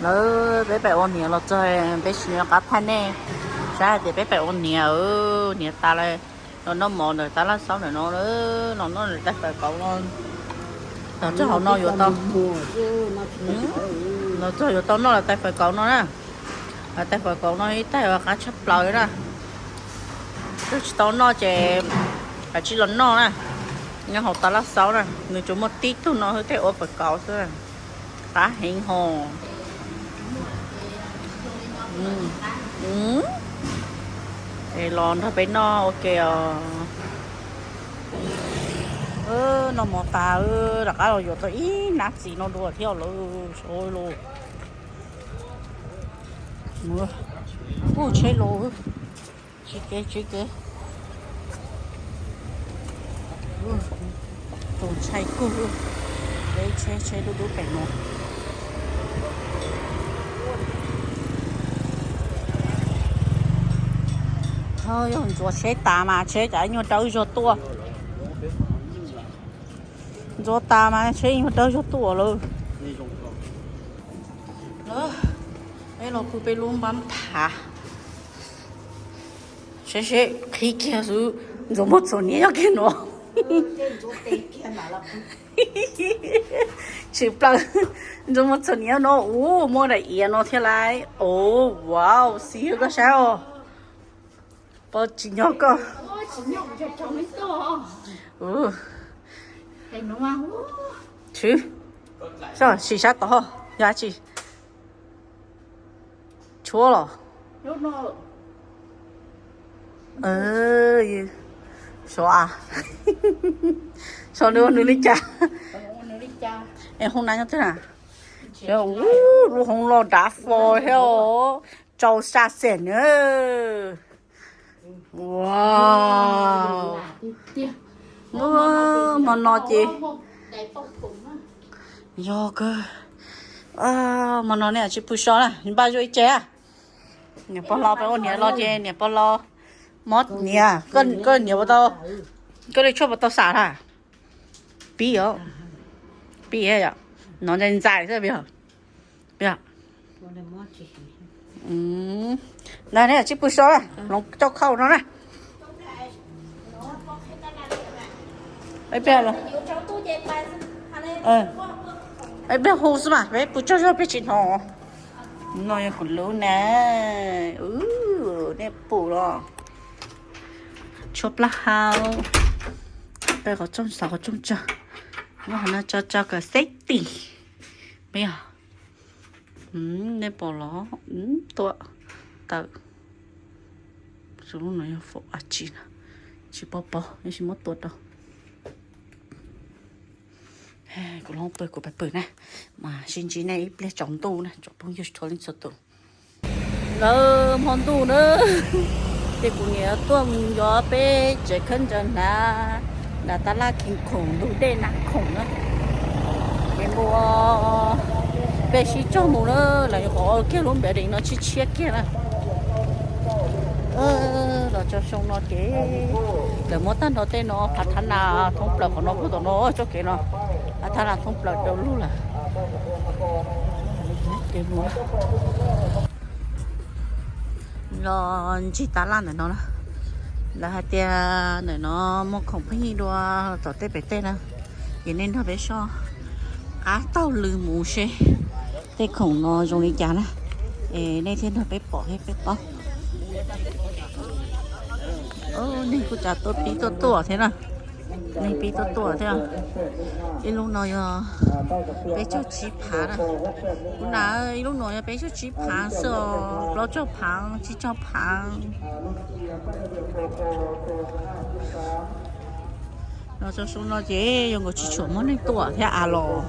Lawv peb pem ua niam los txog, peb tsis nco qab thaij nej saib hais tias peb pem ua niam, niam tas lawm. Los noj mov ntawm tab laj xaub ntawm no, los noj ntawm tais fawm kauv no. Los txog hauv no yuav tau, los txog yuav tau noj lawv tais fawm kauv no na. Lawv tais fawm kauv no ib tais uas qab tshaj plaws na. Twb tsis tau noj ces kav tsij los noj na. Nyob hauv tab laj xaub na, nws tsuas muaj tib tug no xwb thiaj ua fawm kauv xwb. Qab heev hos. Es los nrog peb noj ua ke os. Noj mov tas, rov qab los yuav tau ib nab txiv no dua thiab lawm, sawv los. Kuj tsheb los, tsis kev tsis kev. Tus ntshai kug, peb tsheb tsheb dub dub pem no. Yog ntxuav tsheb tas mas tsheb cas nyuag dawb zog tuaj. Ntxuav tas mas tsheb nyuag dawb zog tuaj lawm. Peb los pw peb lub npab thav. Seb seb qhib kiag xwb, ntxuav muag txhuam niam nyob kiag no. Tsis plaws, ntxuav muag txhuam niam no ub, muaj daim iav no thiab lauj. Ub, wow, xib hwb koj saib os. Pov tsis nyob koj. Tshwb, sim sab tod yog dab tsi? Tshuab los? Sov a, sov nws ua nws li cas? Es hoob nab nyob twg na? Lub hoob loj dav fo thiab os, tsau sa xem na. Wow, hmo no ces yog kawg. Hmo no nej tsis pw so na, npaj zuaj ib ce. Niam pog los peb ua niam los ces niam pog los mob niam, koj niam puas tau, koj li tshuaj puas tau xam na? Pib os, pib yom, no ntxais ntxais xwb pib. Pib. Na nej tsis pw so na, hloov coj khau no na. Peb hu xwb mas peb pw tsaug zog peb tsis hnov. No yog kuv lub na, nej pum los. Tshuab plaub hau, peb qhov rooj xauv qhov rooj tsag, muab qhov no tso tso kom safety. Peb yog, nej pom los, tuaj tawm. Lub no yog faum dab tsi no, tsis paub paub, tab sis muab tua rau. Kuv los pw kuv pais pw na, mas sib ntsib nej ib pliag tsaus ntuj na tsoom phooj ywg txhua leej txhua tus. Lawv hmo ntuj na, ces kuv niam tuaj mus yos peb tsev khaub ncaws hnav, nram tab laj khi khoom ntug dej hnav khoom na. Ces mus, peb sib tog mus na, lawv nyuam qhuav ua kiag lub npam dees no tshiab tshiab kiag na. Los txog xyoo no ces lawv muab tag nrho tej no phav thab nas thoob plaws qhov no puag tom no txoj kev no, phav thab nas thoob plaws rau lug lawm. Ces mus los ntsib tab laj ntawm no na. Lawv hais tias ntawm no muaj khoom pheej dua tom tej pem tej na. Ces nej nrog peb soj qab taug lw mus seb tej khoom no zoo li cas na, es nej thiaj nrog peb pom thiab peb paub. Neeg kuj tsav tuaj pib tuaj tuaj thiab na. Neeg pib tuaj tuaj thiab. Ib lub no yog peb caug tsib phav na. Kuv na, ib lub no yog peb caug tsib phav xwb os, plaub caug phav, tsib caug phav. Los txog xyoo no ces yuav nkaus tsis tshua muaj neeg tuaj thiab av los.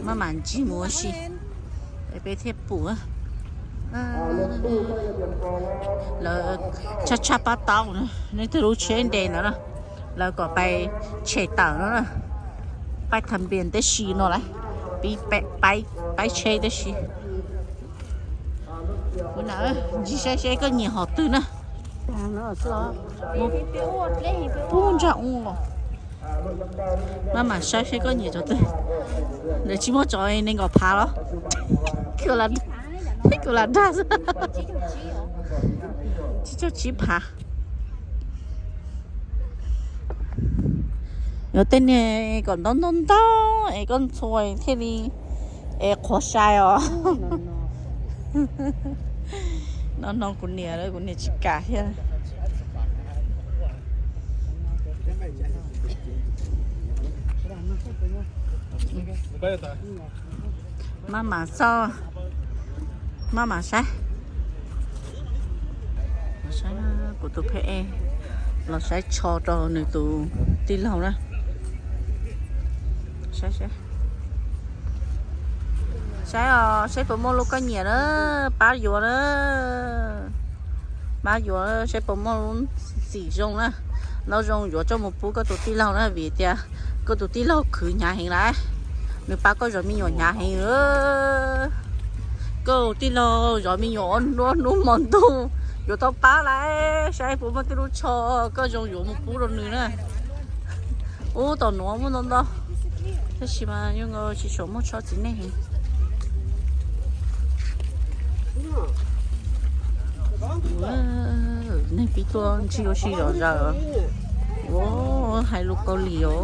Maj mam ntsib mus ua si, peb thiaj pum. Lawv tshaj tshaj pab taub, nej twg lub tsheb nres ntawd na, lawv kom pais tshem tawm no na, pais tham npias teb si no lawm, pib paib tsheb teb si. Kuv na, ntsis saib seb koj nyiam hom twg na. Pub ntsaj ub los. Maj mam saib seb koj nyiam cov twg. Lawv tsis muaj cov nees nkaum phav los? Kuv lam dag xwb. Tsib caug tsib phav. Yuav tej niag kom ntau ntau ntau es koj ntxhua thiaj li es qhuav sai os. No no kuv niam, kuv niam tsis kam thiab. Maj mam xauj, maj mam saib. Los saib kuv tus pheb e, los saib tsho rau nws tus tij laug na. Saib, saib, saib os, saib puas muaj lub koj nyiam na, pab yuav na. Pab yuav saib puas muaj lub xim zoo na. Lub zoo yuav coj mus pub koj tus tij laug na, vim tias koj tus tij laug khwv hnyav heev lawm. Nws pab koj zov me nyuam hnyav heev. Koj tij laug zov me nyuam ua hnub hmo ntuj, yuav tau pab lawm. Saib puas muaj tej lub tsho koj zoo yuav mus pub rau nws na. Ub, tom nuav muaj ntau ntau, tab sis mas yeej tsis tshua muaj tsho txiv neej heev. Neeg pib tuaj ntsib ua si zom zaws. Ua, hais lus Kaus Lim os.